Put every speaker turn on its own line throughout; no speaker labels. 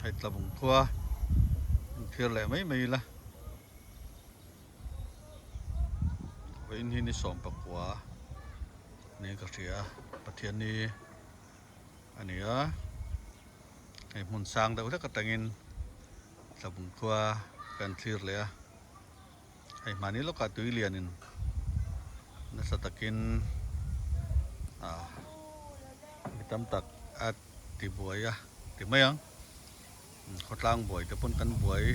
Hei tlabung khua in thlir leh mai mai ila. Vawiin hi ni 19 niin ka hria a, Pathianni a ni a. Hei hmun sang deuh hlek atangin tlabung khua kan thlir leh a. Hei hmani lawkah tui lianin nasa takin ah mi tam tak a ti buai a ti mai ang khawtlang buai te pawn kan buai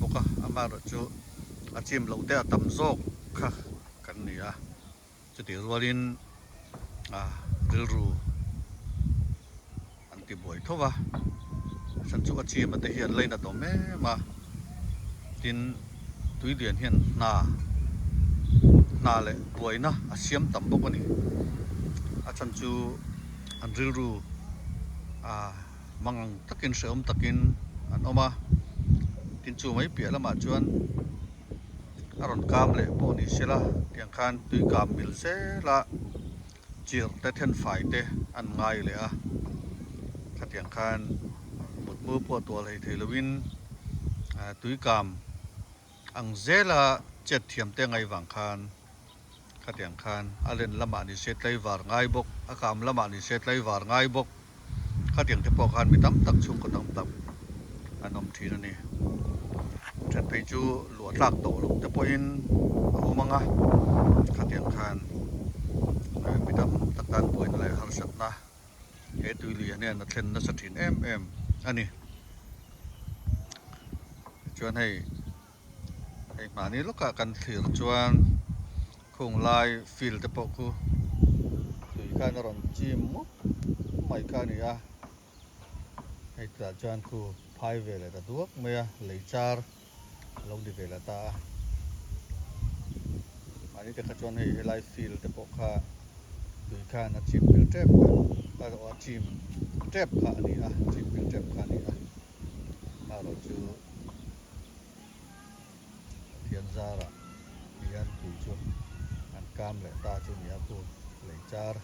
bawk a amaherawh chu a chim loh te a tam zawk kha kan ni a chutih rualin ah rilru an ti buai tho va a chhan chu a chim a te hi an lainat awm em a tin tui lian hian hna hna leh buaina a siam tam bawk a ni a chhan chu an rilru ah mangang takin hrehawm takin an awm a tin chu mai piah lamah chuan a rawn kam leh pawh ni sela tiang khan tui kam mil zel a. Chirh te thenfai te an ngai leh a, khatiang khan mutmu pawh tual hei thei loin tuikam ang zela chet thiam te ngai vang khan khatiang khan a len lamah ni se tlaivar ngai bawk, a kam lamah ni se tlaivar ngai bawk. Khatiang te pawh khan mi tam tak chhungkaw tam tak an awm thin a ni. Then phei chu luah tlak tawh loh te pawhin a awm ang a, khatiang khan mi tam tak tan buaina leh harsatna he tui lui hian a thlen nasa thin em em a ni. Tichuan hei hei hmahni lawkah kan thlir chuan Khung lai field te pawh khu tui khan a rawn chim mup mai kha a ni a, hei tah chuan khu phai ve leh ta duak mai a, lei char a lo ni ve leh ta a, mahni te kha chuan hei helai field te pawh kha tui khan a chim bil tep kha a chim tep kha a ni a, chim bil tep kha a ni a, amaherawhchu. Pathian zarah hian tui chu an kam leh ta chu nia khu lei char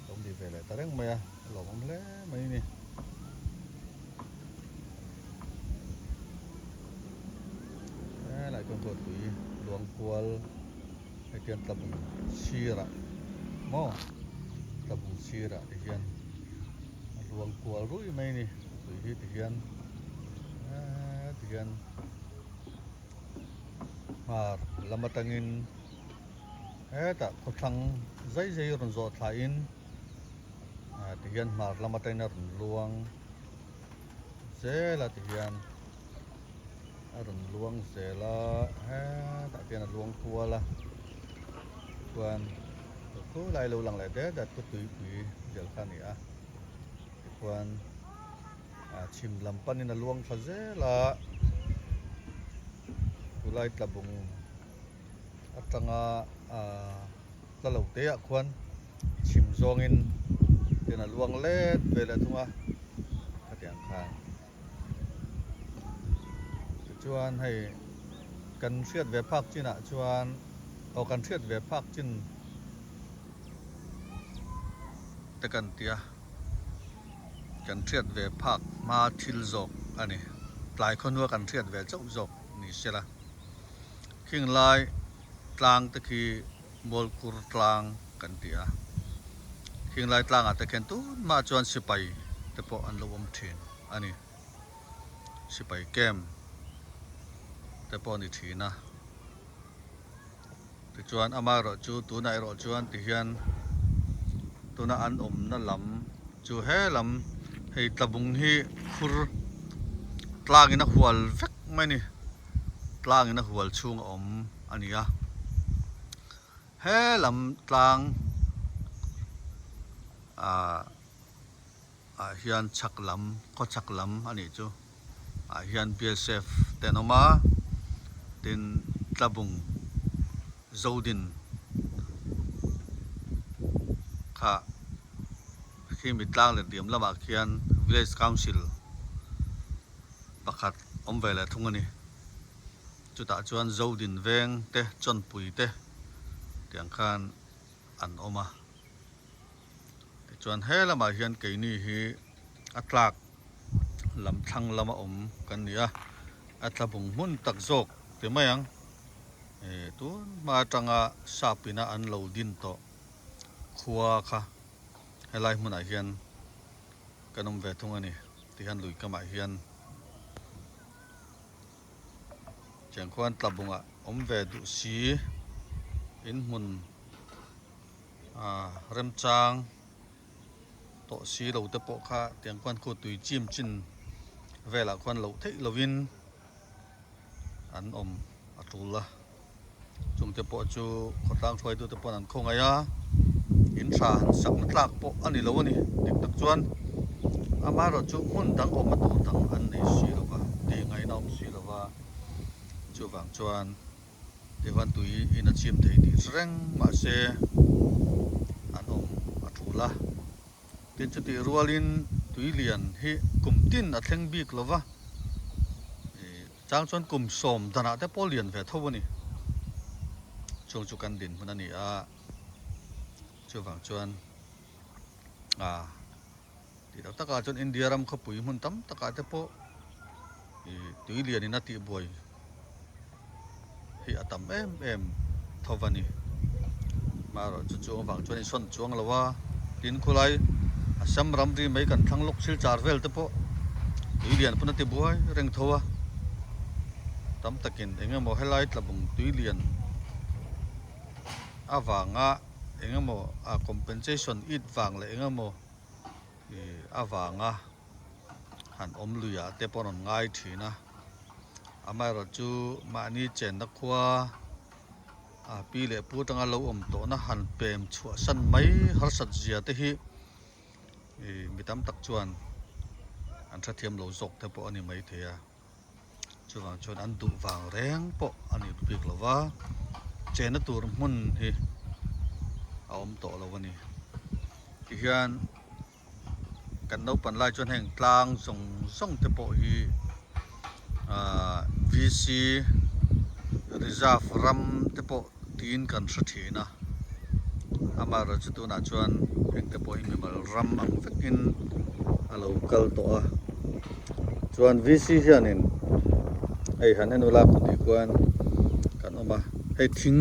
lo ni ve leh ta reng mai a, a lawmawm hle mai a ni. Helai chuan pawh tui luang kual hei hian tlabung sirah maw tlabung sirah ti hian a luang kual ruih mai a ni tui hi ti hian eee ti hian. Hmar lam atangin hetah khawthlang zai zai rawn zawh thlain tihian hmar lam atangin a rawn luang zel a tihian a rawn luang zel a hetah te hian a luang kual a chuan khulai lo lang leh det det chu tuipui vel kha a ni a tichuan. Chhim lam panin a luang thla zel a, chulai tlabung atanga tla lo te ah khuan chhim zawngin ten a luang let ve leh thung a, khatiang khan. Tichuan hei kan hriat ve phak chinah chuan aw kan hriat ve phak chin te kan ti a. Kan hriat ve phak hma thil zawk a ni. Tlai khawnua kan hriat ve chauh zawk ni sela. Khing lai tlang te khi Mualkur tlang kan ti a. Khing lai tlangah te khian tun hma chuan sipai te pawh an lo awm thin a ni. Sipai camp te pawh a ni thin a. Tichuan amaherawhchu tunah erawh chuan tihian tuna an awmna lam chu he lam hei tlabung hi khur tlangin a hual vek mai a ni tlangin a hual chhung a awm a ni a he lam tlang ah ah hian chhak lam khaw chhak lam a nih chu ah hian BSF te an awm a tin tlabung zodin kha khi mi tlang leh diam lamah khian village council pakhat awm ve leh thung a ni chutah chuan zodin veng te chawnpui te tiang khan an awm a. Tichuan he lamah hian keini hi a tlak lam thlang lama awm kan ni a, a tlabung hmun tak zawk ti mai ang. Ih tun hma atanga sap ina an lo din tawh khua kha helai hmunah hian kan awm ve thung a ni tihian lui kamah hian tiang khuan tlabungah awm ve duh si inhmun ah remchang tawh si lo te pawh kha tiang khuan khu tui chim chin velah khuan loh theih lovin an awm a tul a chungte pawh chu khawtlang hruaitute pawn an khawngaih a in tha han sakna tlak pawh a ni lo a ni dik tak chuan amaherawhchu hmun dang awmna tur dang an nei si lo va tih ngaihna awm si lo va chuvang chuan tichuan tui in a chim thei tih hre reng mahse an awm a tul a tin chutih rualin tui lian hi kum tin a thleng bik lo va ih chang chuan kum sawm danah te pawh lian ve tho a ni chung chu kan dinhmun a ni a chuvang chuan ah tih tak takah chuan India ram khawpui hmun tam takah te pawh ih tui lianin a tihbuai hi a tam em em tho a ni marawh chu chuang vang chuan insawn chuang lo a tin khulai Assam ramri mai kan thlang lawk silchar vel te pawh tui lian pawn a ti buai reng tho a tam takin eng emaw helai tlabung tui lian avanga eng emaw a compensation it vang leh eng emaw ih avanga han awm lui ah te pawh an rawn ngai thin a amaherawh chu mahni chenna khua ah pi leh pu atanga lo awm tawhna han pem chhuah san mai harsat zia te hi ih mi tam tak chuan an hrethiam lo zawk te pawh a ni maithei a. Chuvang chuan an duh vang reng pawh a ni bik lo va, chenna tur hmun hi a awm tawh lo a ni. Tihian kan naupan lai chuan heng tlang zawng zawng te pawh hi ahh VC reserve ram te pawh tiin kan hre thin a, amaherawhchu tunah chuan heng te pawh hi mimal ram ang vekin a lo kal tawh a chuan VC hianin hei han en ula kutih khuan kan awm a hei thing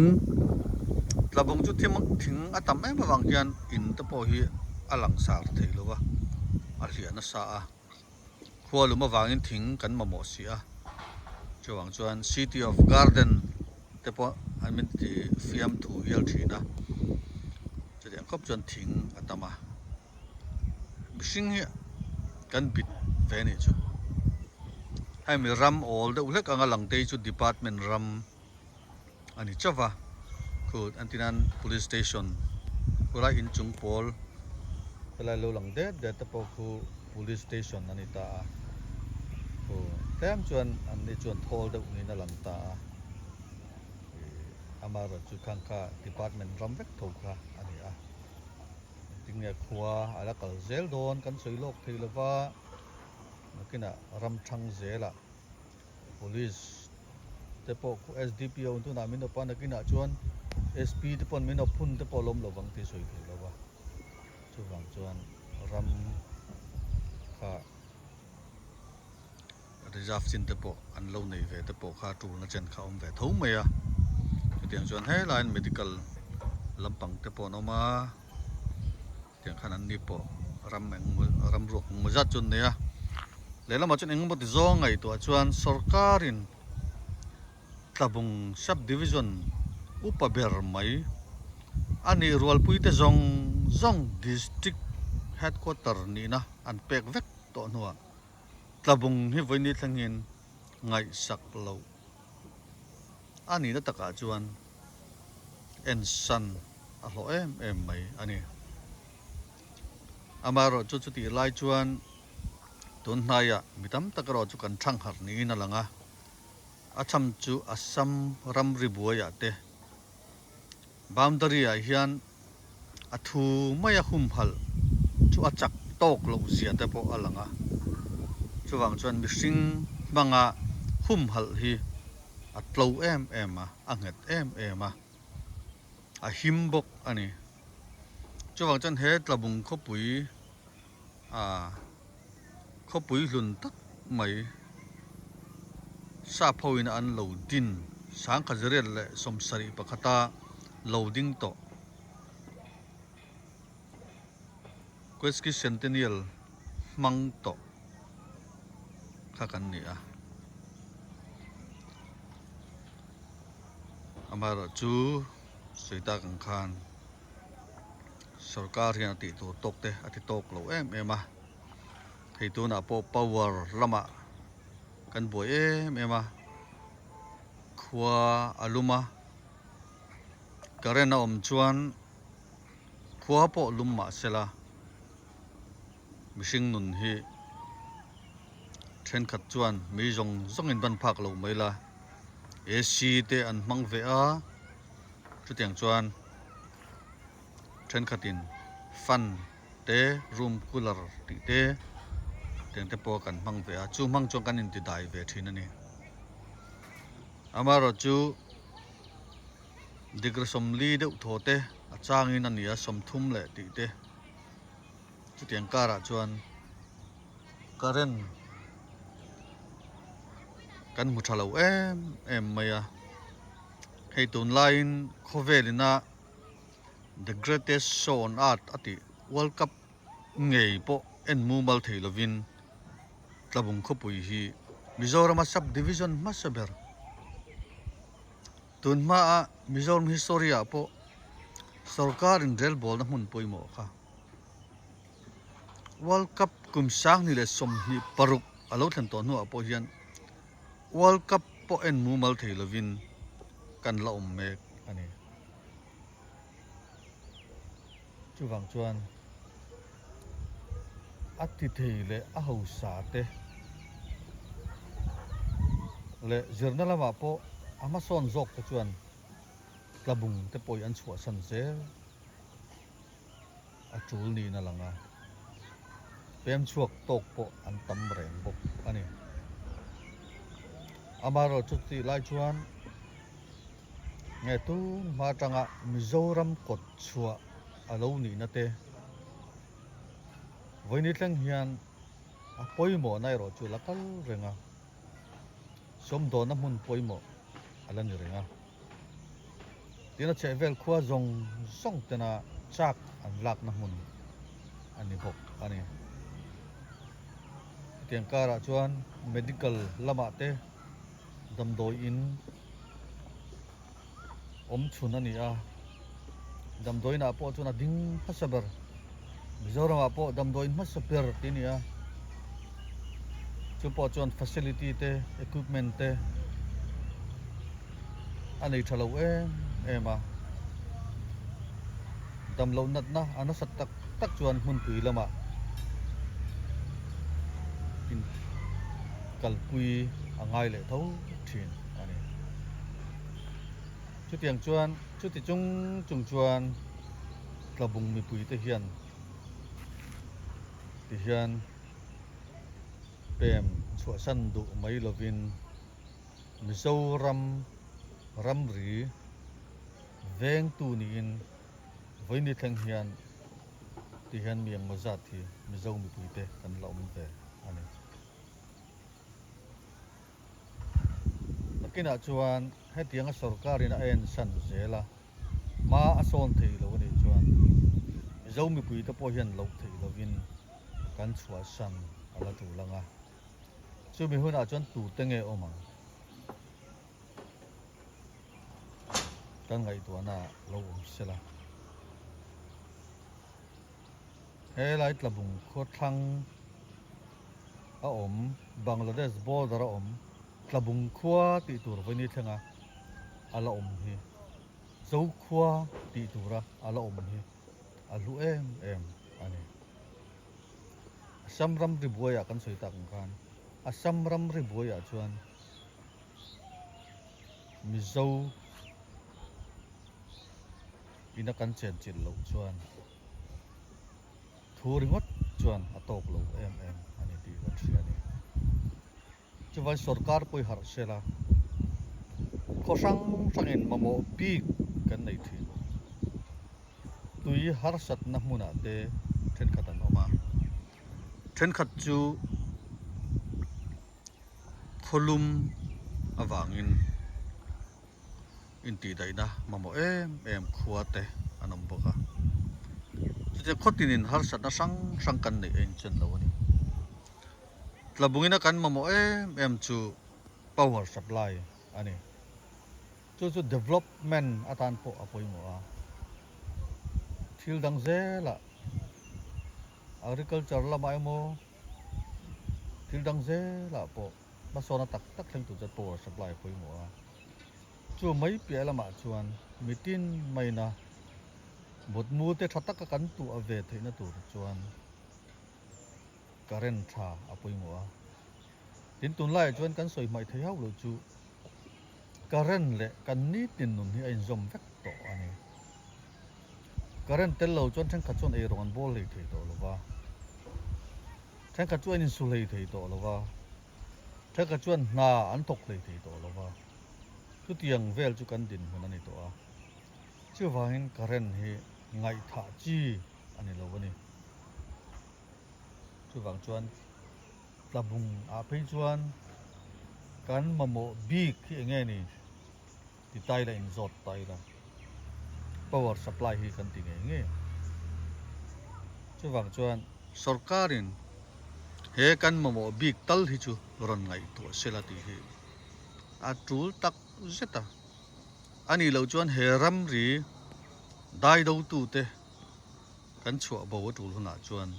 tlabung chu thim thing a tam em avang hian in te pawh hi a langsar thei lo va a hliah nasa a. Khua lum avangin thing kan mamawh si a, chuvang chuan City of Garden te pawh an min ti fiam thu hial thin a, chutiang khawp chuan thing a tam a, mihring hi kan bit ve a nih chu. Hemi ram awl deuh hlek anga lang te hi chu department ram a ni chauh va, khu an ti nan police station khulai inchung pawl helai lo lang det det te pawh khu police station a ni ta a, khu tlem chuan an ni chuan thawl deuh niin a lang ta a, ih amaherawhchu khang kha department ram vek tho kha a ni a, engtin nge khua a la kal zel dawn kan sawi lawk thei lova nakinah ram thang zelah. Police te pawh khu SDPO tunah min awp a nakinah chuan SP te pawn min awp hun te pawh a lawm lovang tih sawi thei lo va chuvang chuan ram kha reserve chin te pawh an lo nei ve te pawh kha tulna chen kha a awm ve tho mai a chutiang chuan helaiin medical lampang te pawh an awm a. Tiang khan an ni pawh ram eng ram ruak eng maw zat chu an nei a, lehlamah chuan eng emaw ti zawng ngaihtuah chuan sawrkarin Tlabung Sub Division upa ber mai a nih rualpuite zawng zawng District Headquarter nihna an pek vek tawh hnuah Tlabung hi vawiin ni thlengin ngaihsak loh a nihna takah chuan ensan a hlawh em em mai a ni. Amaherawh chu chutih lai chuan tun hnaiah mi tam tak erawh chu kan thang harh niin a lang a, a chham chu Assam ramri buaiah te boundary ah hian a thu mai a humhalh chu a chak tawk loh zia te pawh a lang a, chuvang chuan mihring hmanga humhalh hi a tlo em em a, a nghet em em a, a him bawk a ni. Chuvang chuan he Tlabung khawpui ah khawpui hlun tak. mai sap ho in an lo din sangkhat zariat leh sawmsarih pakhata lo ding tawh Quesquicentennial hmang tawh kha kan ni a amaherawhchu sawi tak ang khan. Sorkar hian a tih tur tawk te a ti tawk lo em em a, hei tunah pawh power lamah kan buai em em a, khua a lum a, current a awm chuan khua pawh lum mah sela mihring nun hi thenkhat chuan mi zawng zawngin ban phak lo mai la, A_c te an hmang ve a. Chutiang chuan thenkhatin fan te room cooler tih te tiang te pawh kan hmang ve a chu hmang chuan kan inti dai ve thin a ni. Amaherawhchu degree sawmli deuh thaw te a changin a ni a sawmthum leh tih te chutiang karah chuan current kan hmu tha lo em em mai a. Hei tunlaiin khawvel ina the greatest show on earth a tih world cup ngei pawh en mumal thei lovin Tlabung khawpui hi Mizorama sub division hmasa ber. Tun hmaa Mizoram history ah pawh sorkar inrelbawlna hmun pawimawh kha world cup kum 20 leh 26 a lo thlen tawh hnuah pawh hian World Cup pawh en mumal thei lovin kan la awm mek a ni. Chuvang chuan a ti thei leh a hausa te leh zirna lamah pawh a hmasawn zawk te chuan tlabung te pawh hi an chhuahsan zel. A tul niin a lang a, pem chhuak tawk pawh an tam reng bawk a ni. Amaherawhchu chutih lai chuan nge tun hma atanga Mizoram kawt chhuah a lo nihna te vawiin thleng hian a pawimawhna erawh chu la kal reng a, sawmdawhna hmun pawimawh a la ni reng a. Tin a chhehvel khua zawng zawng tena chak an lakna hmun a ni bawk a ni. Hetiang karah chuan medical lamah te damdawi in awm chhun a ni a, damdawi inah pawh chuan a ding hmasa ber, Mizoramah pawh damdawi in hmasa ber tih a ni a. Chu pawh chuan facility te equipment te a nei tha lo em em a, damloh natna a nasa tak tak chuan hmunpui lamah in kalpui a ngai leh tho thin a ni. Chutiang chuan chuti chung chung chuan tlabung mipui te hian Tihian pem chhuahsan duh mai lovin Mizoram ramri vengtu niin vawiini thleng hian tihian mi engmaw zat hi Mizo mipuite kan la awm ve a ni. Nakinah chuan hetianga sorkarin a ensan zel a, hma a sawn thei lo a nih chuan Mizo mipuite pawh hian loh theih lovin kan chhuahsan a la tul ang a. Chumi hunah chuan tute nge awm ang? Kan ngaihtuahna lo awm sela. He lai tlabung khawthlang a awm Bangladesh border a awm tlabung khua tih tur vawiin thlenga a la awm hi Zokhua tih tura a la awm hi a hlu em em a ni. Assam ramri buaiah kan sawi tak ang khan Assam ramri buaiah chuan Mizo ina kan chenchilh loh chuan Thu ringawt chuan a tawk lo em em a ni tih kan hria a ni. Chuvai sorkar pawh i harh sel a, khaw hrang hrangin mamawh bik kan nei thin. Tui harsatna hmunah te thenkhat an awm a, thenkhat chu. Khawlum avangin intihdaihna mamawh em em khua te an awm bawk a. Chutiang khawtinin harsatna hrang hrang kan neih a inchen lo a ni. Tlabungina kan mamawh em em chu power supply a ni. Chu chu development atan pawh a pawimawh a. Thil dang zelah agriculture lamah emaw thil dang zelah pawh hmasawna tak tak thleng tur chuan power supply a pawimawh a. Chu mai piah lamah chuan mitin maina mutmu te tha taka kan tuah ve theihna tur chuan current tha a pawimawh a. Tin tunlaiah chuan kan sawi hmaih thei hauh loh chu current leh kan nitin nun hi a inzawm vek tawh a ni. Current tel lo chuan thenkhat chuan eirawng an bawl hlei thei tawh lo va, thenkhat chu an insu hlei thei tawh lo va, thenkhat chuan hna an thawk hlei thei tawh lo va. Chutiang vel chu kan dinhmun a ni tawh a. Chuvangin current hi ngaihthah chi a ni lo a ni. Chuvang chuan tlabung ah phei chuan kan mamawh bik hi eng nge ni ti ta ila inzawt ta ila power supply hi kan ti ngei ngei ang. Chuvang chuan sorkarin he kan mamawh bik tal hi chu rawn ngaihtuah sela tih hi a tul tak zet a. A nih loh chuan he ramri daidotute kan chhuah bo a tul hunah chuan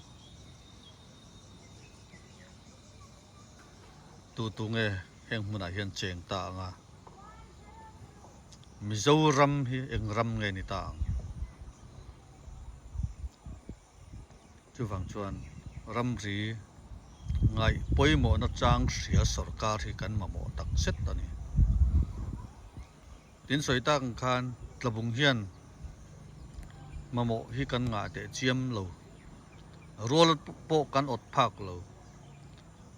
tu tu nge heng hmunah hian cheng ta ang a, Mizoram hi eng ram nge ni ta ang? Chuvang chuan ramri ngaih pawimawhna chang hria sorkar hi kan mamawh tak zet a ni. Tin sawi tak ang khan tlabung hian mamawh hi kan ngah teh chiam lo, rual pawh kan awt phak lo,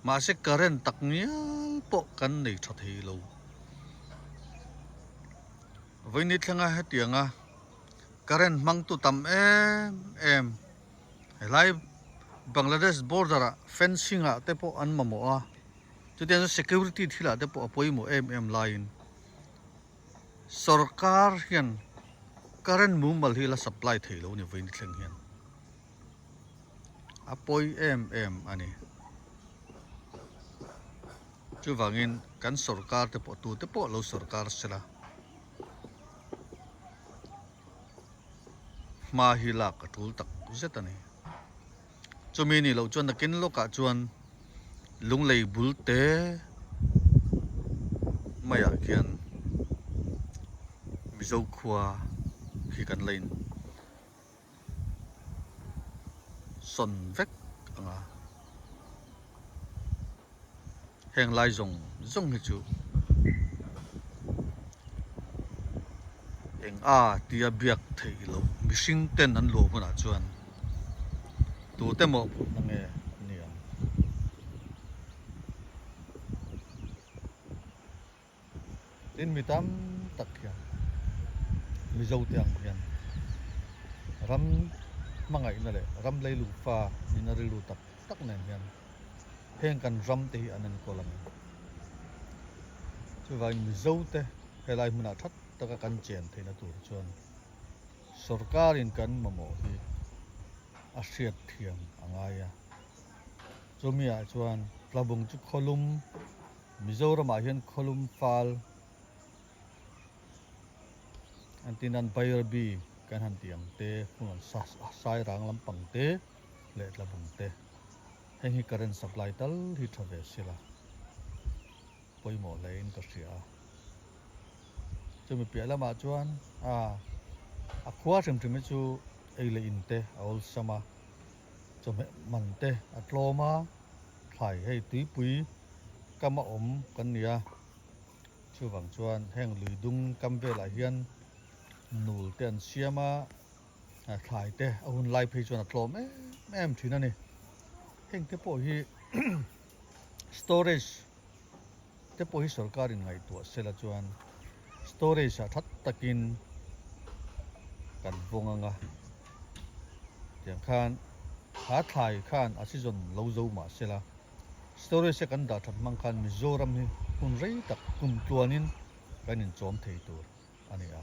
mahse current tak ngial pawh kan nei tha thei lo. Vawiini thlenga hetianga current hmangtu tam em em helai Bangladesh border ah fencing ah te pawh an mamawh a, chutiang chuan security thil ah te pawh a pawimawh em em laiin Sorkar hian current mumal hi la supply thei lo a ni vawiin thleng hian a pawi em em a ni. Chuvangin kan sorkar te pawh tute pawh lo sorkar sela hma hi lak a tul tak zet a ni. Chumi nih loh chuan nakin lawkah chuan lunglei bul te maiah khian Mizo khua khi kan la in sawn vek ang a, heng lai zawng zawng hi chu eng a tia biak theih loh mihring ten an luah hunah chuan tute mawhphurhna nge an ni ang. Tin mi tam tak hian Mizo te ang hian ram hmangaihna leh ram leilu fa nihna rilru tak tak nen hian heng kan ram te hi an enkawl a ni. Chuvangin Mizo te helai hmunah that taka kan chen theihna tur chuan sorkarin kan mamawh hi a hriat thiam a ngai a. Chumi-ah chuan Tlabung chu khawlum Mizoramah hian khawlum fal an tih nan Bairabi kan han tih ang te, hmun an sa Sairang lampang te leh Tlabung te. Heng hi current supply tal hi tha ve sila pawimawh hle in ka hria a. Chumi piah lamah chuan a a khua hrim hrim hi chu ei leh in te a awlsam a, chawhmeh man te a tlawm a, thlai hei tuipui kam a awm kan ni a, chuvang chuan heng lui dung kam velah hian nul te an siam a, thlai te a hun lai phei chuan a tlawm em em thin a ni. Heng te pawh hi storage te pawh hi sorkar in ngaihtuah sela chuan storage ah that takin kan vawng anga tiang khan kha thlai khan a season lo zo mah sela. Storage a kan dah that hmang khan Mizoram hi hun rei tak kum tluanin kan inchawm thei tur a ni a.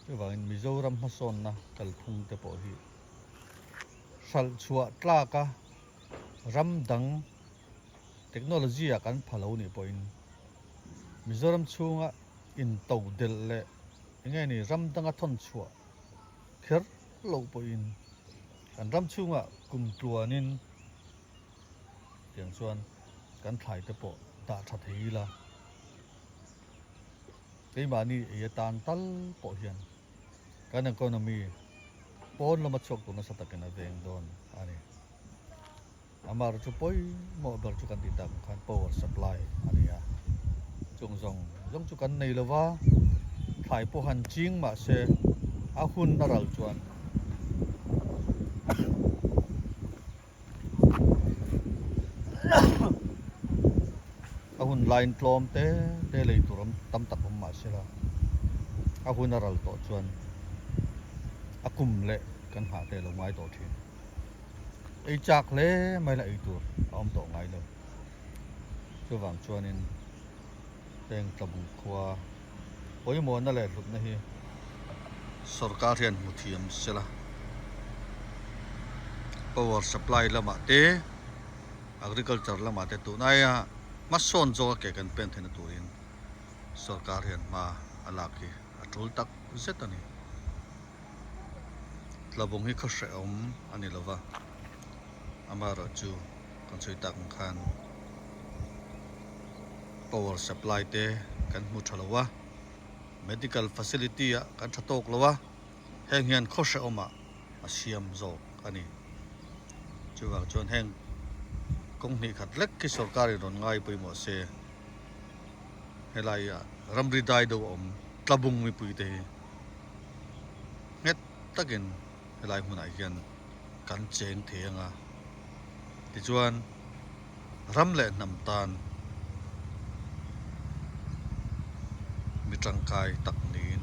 Chuvangin Mizoram hmasawnna kalphung te pawh hi hralh chhuah tlaka ram dang technology ah kan pha lo nih pawhin Mizoram chhunga into delh leh enge ni ram danga thawn chhuah kher loh pawhin kan ram chhungah kum tluanin tiang chuan kan thlai te pawh dah tha thei ila keimahni ei atan tal pawh hian kan economy pawn lama chhuak tur nasa takin a veng dawn a ni. Amar chu pawimawh ber chu kan tih tak ang khan power supply a ni a, chung zawng zawng chu kan nei lo va, thlai pawh han ching mah se a hun a ral chuan a hun laiin tlawm te te lei tur awm tam tak awm mah se la a hun a ral tawh chuan a kum leh kan nghah te lo ngai tawh thin. Ei chak hle mai la ei tur a awm tawh ngai lo. Chuvang chuanin heng tlabung khua pawimawhna leh hlutna hi sorkar hian hmu thiam sela power supply lamah te agriculture lamah te tunaia hmasawn zawka ke kan pen theihna turin sorkar hian hma a lak hi a tul tak zet a ni. Tlabung hi khaw hrehawm a ni lova, amaherawhchu kan sawi tak ang khan power supply te kan hmu tha lo a, medical facility ah kan tha tawk lo a, heng hian khaw hrehawmah a siam zawk a ni. Chuvang chuan heng kawng hnih khat lek khi sorkar in rawn ngai pawimawh se helai ah ramri dai deuh a awm Tlabung mipui te hi. Nghet takin helai hmunah hian kan cheng thei ang a, tichuan ram leh hnam tan mi tangkai tak niin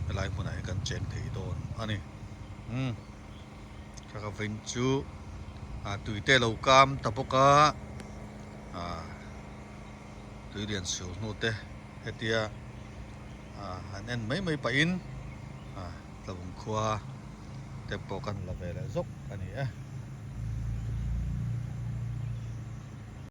helai hmunah hian kan cheng thei dawn a ni. Umm ka ka vain chu ah tui te lo kam ta bawk a, ah tui lian sur hnu te hetia. Han en mai mai pahin Tlabung khua te pawh kan la ve leh zawk a ni e.